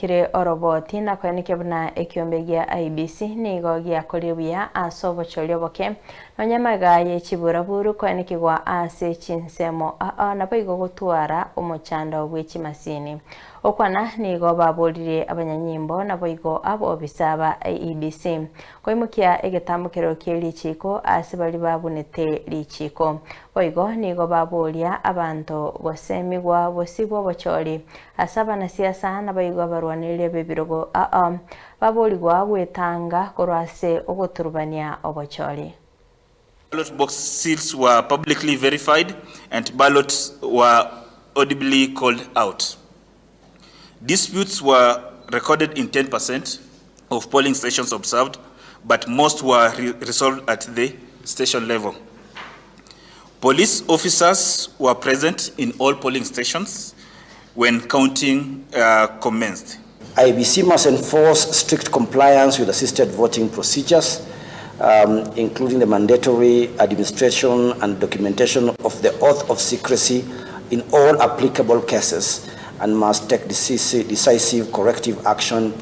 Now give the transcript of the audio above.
Kire oroboti na koenekia buna ekiombe gia IEBC nigo giakorire buya ase obochori oboke, nonya amaiga ye chiburaburu koenekigwa ase chinsemo aa naboigo gotwara omochando bwe chimasini. Okwana nigo baboririe abanyanyimbo naboigo abobisa ba IEBC koimokia egetambokero kie richiiko ase baria babunete richiiko. Boigo nigo baboria abanto gosemigwa bosio bw'obochori Ase abanasiasa naboigo abarwanereria b'ebirogo aa baborigwa gwetanga korwa ase ogoturubania obochori. Ballot box seals were publicly verified and ballots were audibly called out. Disputes were recorded in 10% of polling stations observed, but most were resolved at the station level. Police officers were present in all polling stations when counting commenced. IEBC must enforce strict compliance with assisted voting procedures, including the mandatory administration and documentation of the oath of secrecy in all applicable cases, and must take decisive corrective action.